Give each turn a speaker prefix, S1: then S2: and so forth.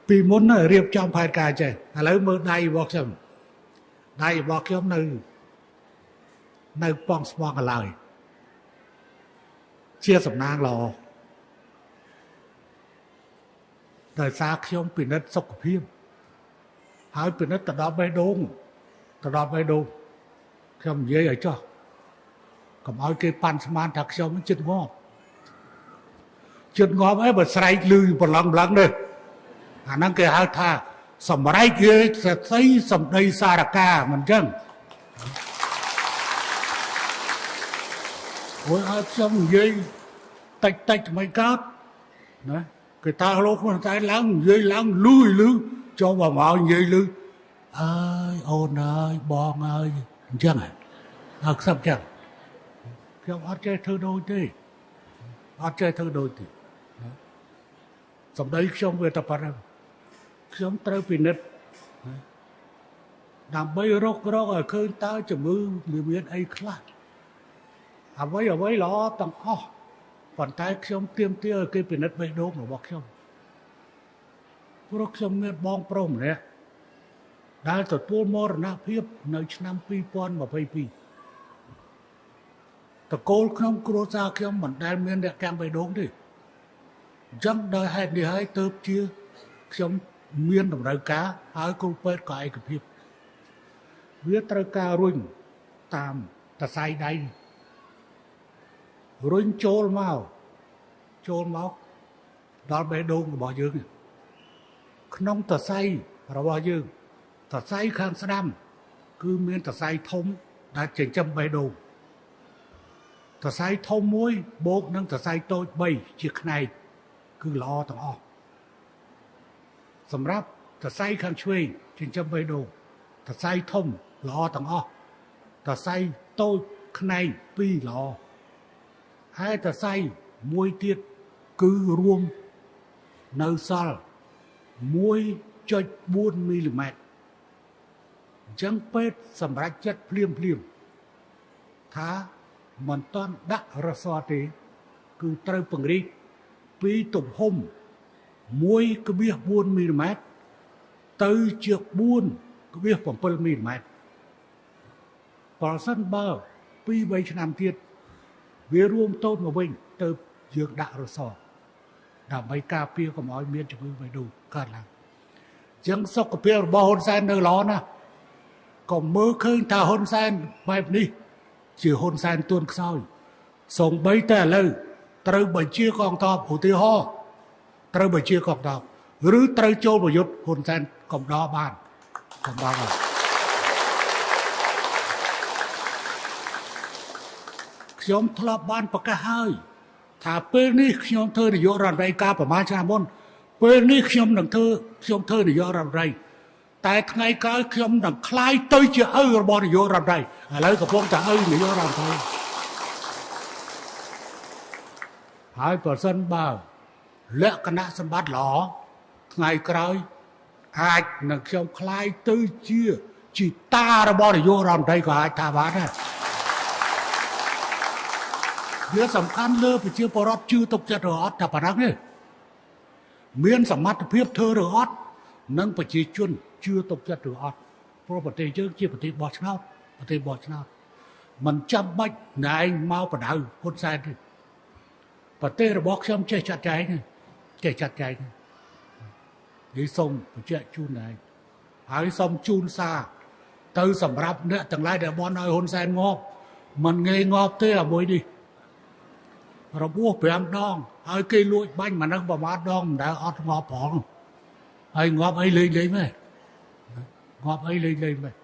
S1: ពីមុនរៀបចំផែនការចេះឥឡូវមើលដៃរបស់ខ្ញុំដៃរបស់ខ្ញុំនៅប៉ងស្មងកឡើយជាសំណាងល្អដោយសារខ្ញុំពិនិត្យសុខភាពហើយពិនិត្យទៅដល់បេះដូងទៅដល់បេះដូងខ្ញុំនិយាយឲ្យចោះកុំឲ្យគេប៉ាន់ស្មានថាខ្ញុំចិត្តងាប់ចិត្តងាប់អីបើស្រែកលឺប្រឡងប្រឡងនេះអាហ្នឹងគេហៅថាសម្រែកគេសរសៃសម្ដីសារកាមិនចឹងព្រោះឲ្យខ្ញុំនិយាយតិចតិចមិនកើតណាគេថាលោកខ្លួនតែឡើងនិយាយឡើងលឺលឺចូលមកមកនិយាយលឺអើយអូនអើយបងអើយអញ្ចឹងអើខ្សឹបចឹងខ្ញុំអត់ចេះធ្វើដូចទេអត់ចេះធ្វើដូចទេសម្ដីខ្ញុំវាតែប៉ុណ្្នឹងខ្ញុំត្រូវពិនិត្យដើម្បីរកឲ្យឃើញតើជំងឺមានអីខ្លះអ្វីអ្វីល្អទាំងអស់ប៉ុន្តែខ្ញុំទាមទារឲ្យគេពិនិត្យបេះដូងរបស់ខ្ញុំព្រោះខ្ញុំមានបងប្រុសម្នាក់ដែលទទួលមរណភាពនៅឆ្នាំ2022តកូលក្នុងគ្រួសារខ្ញុំមិនដែលមានអ្នកកាំងបេះដូងទេអញ្ចឹងដោយហេតុនេះហើយទើបជាខ្ញុំមានតម្រូវការហើយគ្រូពេទ្យក៏ឯកភាពវាត្រូវការរុញតាមតសៃដៃរុញចូលមកដល់បេះដូងរបស់យើងក្នុងតសៃរបស់យើងតសៃខាងស្ដាំគឺមានតសៃធំដែលចិញ្ចឹមបេះដូងតសៃធំមួយបូកនឹងតសៃតូច3ជាផ្នែកគឺល្អទាំងអស់សម្រាប់តសៃខាងឆ្វេងចិញ្ចឹមបេះដូងតសៃធំល្អទាំងអស់តសៃតូចផ្នែក2ល្អហើយតសៃមួយទៀតគឺរួមនៅសល់ 1.4 មីលីម៉ែត្រអញ្ចឹងពេទ្យសម្រាប់ចិត្តភ្លាមភ្លាមថាមិនតាន់ដាក់រសទេគឺត្រូវពង្រីកពីទំហំ 1.4 មីលីម៉ែត្រទៅជា 4.7 មីលីម៉ែត្រប្រសិនបើ 2-3 ឆ្នាំទៀតវារួមតូចមកវិញទៅយើងដាក់រសដើម្បីការពារកុំឲ្យមានជំងឺបេះដូងកើតឡើងអញ្ចឹងសុខភាពរបស់ហ៊ុនសែននៅល្អណាស់ក៏មើលឃើញថាហ៊ុនសែនបែបនេះជាហ៊ុនសែនទួនខ្សោយសូម្បីតែឥឡូវត្រូវបញ្ជាកងទ័ពឧទាហរណ៍ត្រូវបញ្ជាកងទ័ពឬត្រូវចូលប្រយុទ្ធហ៊ុនសែនកំដរបានកំដរបានខ្ញុំធ្លាប់បានប្រកាសហើយថាពេលនេះខ្ញុំធ្វើនាយករដ្ឋមន្ត្រីកាលប្រហែលឆ្នាំមុនពេលនេះខ្ញុំនឹងធ្វើខ្ញុំធ្វើនាយករដ្ឋមន្ត្រីតែថ្ងៃក្រោយខ្ញុំនឹងក្លាយទៅជាឪរបស់នាយករដ្ឋមន្ត្រីឥឡូវកំពុងតែឪនាយករដ្ឋមន្ត្រីហើយប្រសិនបើលក្ខណៈសម្បត្តិល្អថ្ងៃក្រោយអាចនឹងខ្ញុំក្លាយទៅជាជីតារបស់នាយករដ្ឋមន្ត្រីក៏អាចថាបានដែរវាសំខាន់លើប្រជាពលរដ្ឋជឿទុកចិត្តឬអត់តែប៉ុណ្ណឹងទេមានសមត្ថភាពធ្វើឬអត់និងប្រជាជនជឿទុកចិត្តឬអត់ព្រោះប្រទេសយើងជាប្រទេសបោះឆ្នោតប្រទេសបោះឆ្នោតមិនចាំបាច់ណែឯងមកបដៅហ៊ុនសែនទេប្រទេសរបស់ខ្ញុំចេះចាត់ចែងចេះចាត់ចែងនេះសូមបញ្ជាក់ជូនឯងហើយសូមជូនសារទៅសម្រាប់អ្នកទាំងឡាយដែលបន់ឲ្យហ៊ុនសែនងាប់មិនងាយងាប់ទេអាមួយនេះរបួស5ដងហើយគេលួចបាញ់មិនដឹងប្រមាណដងមិនដែលអត់ងាប់ផងហើយងាប់អីលេងលេងមែនងាប់អីលេងលេងមែន